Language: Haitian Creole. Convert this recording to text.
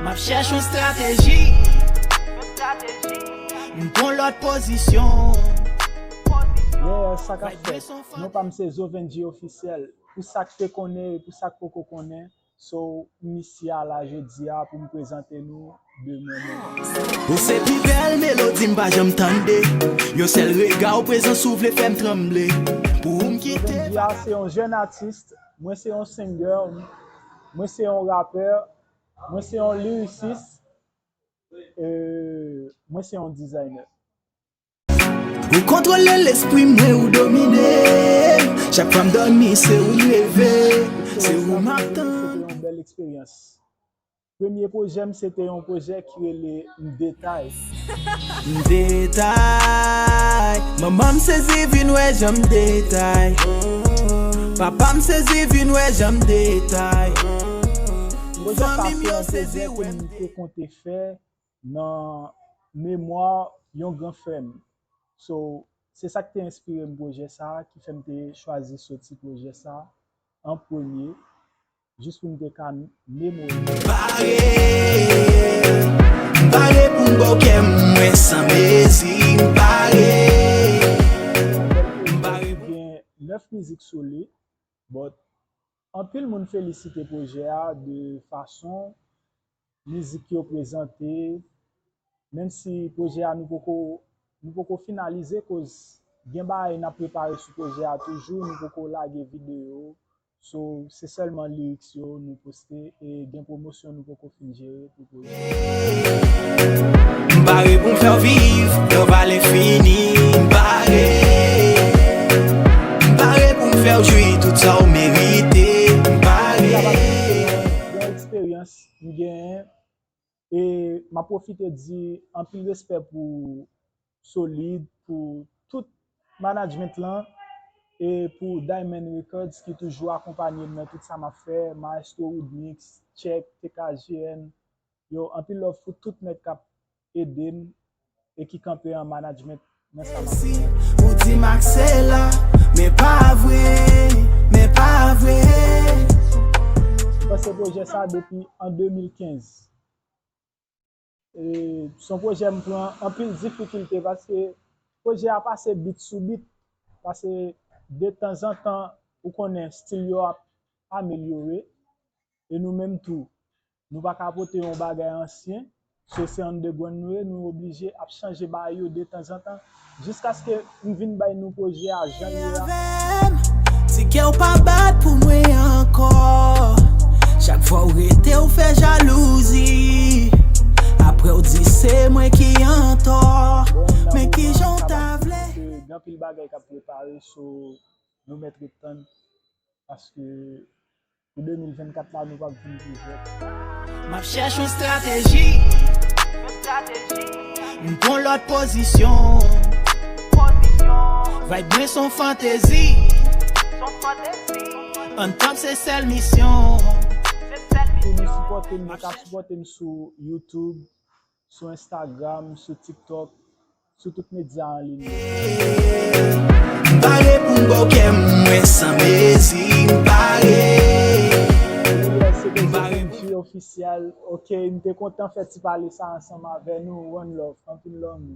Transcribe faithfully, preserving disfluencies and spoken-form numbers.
M ap chèche yon estrateji. M pran lòt pozisyon. Yeah, sa k ap fèt? Non pa m se Zovenji Ofisyèl. Pou sa k te konnen e pou sa k poko konnen, so, m isi a la jodi a pou m prezante nou de mwen menm. Ou se pi bèl melodi m pa janm tande. Yon sèl rega w prezans ou vle fè m tranble. Pou ou m kite. Zovenji a se yon jèn atis, mwen se yon singer, mwen se yon rapè, mwen se yon lirisis, e mwen se yon dizayner. Ou kontwole lespri mwen, ou domine. Chak fwa m dòmi, se ou m reve. Se ou m ap tann. Se te yon bèl eksperyans. Premye pwojè m, se te yon pwojè ki rele M Detay. M detay. Manman m sezi vin wè jan m detay. Papa m sezi vin wè jan m detay. Pwojè sa se yon pwojè ke m te konte fè nan memwa yon gran frè m. So, se sa k te enspire m pwojè sa a, ki fè m te chwazi soti pwojè sa a an premye, jis pou m te ka memore. Pare, m pare pou m ba w kè m, mwen san mezi, m pare. M pare pou gen nèf mizik sou li, but anpil moun felisite pwojè a de fason mizik yo prezante, menm si pwojè a nou poko, nou poko finalize, koz gen bagay n ap prepare sou pwojè a toujou, nou poko lage videyo. So, se sèlman lyrics yo nou poste e gen pwomosyon nou poko fin jere pou pwojè. M pare pou m fè w viv, love a lenfini, m pare. M pare pou m fè w jwi tout sa w merite, m pare. Sa pa t yon eksperyans m genyen. E m ap pwofite di anpil respè pou Solid, pou tout management lan, e pou Diamond Records ki toujou akonpanye m nan tout sa m ap fè, Maestro Woodmix, Check, T K G N. Yo, anpil love pou tout nèg k ap ede m e ki kanpe an management nan sa m ap fè. Ou di m ak se la, men pa vre, men pa vre. M panse pwojè sa depi an de mil kenz. E, se yon pwojè m pran anpil difikilte paske pwojè a pase bit sou bit. Paske de tanzantan, ou konnen, stil yo ap amelyore. E nou menm tou, nou pa ka pote yon bagay ansyen. So, se underground nou ye, nou oblije ap chanje bagay yo de tanzantan. Jiskaske m vin bay nou pwojè a jan l ye a. Avè m, di kè w pa bat pou mwen ankò. Chak fwa w rete, w fè jalouzi. Apre, w di se mwen ki antò. Men kijan w ta vle? Gen anpil bagay k ap prepare, so nou mèt ret tann. Paske pou de mil vennkat la, nou p ap vin pi jwèt. M ap chèche yon estrateji. M pran lòt pozisyon. Vibe mwen se yon fantezi. Ann tanp se sèl misyon. Si nou sipòte m, nou ka sipòte m sou YouTube, sou Instagram, sou TikTok, sou tout medya an liy yo. M pare pou m ba w kè m, mwen san mezi, m pare. Se te Zovenji Ofisyèl. Ok, m te kontan fè ti pale sa ansanm avè nou. One love, anpil love.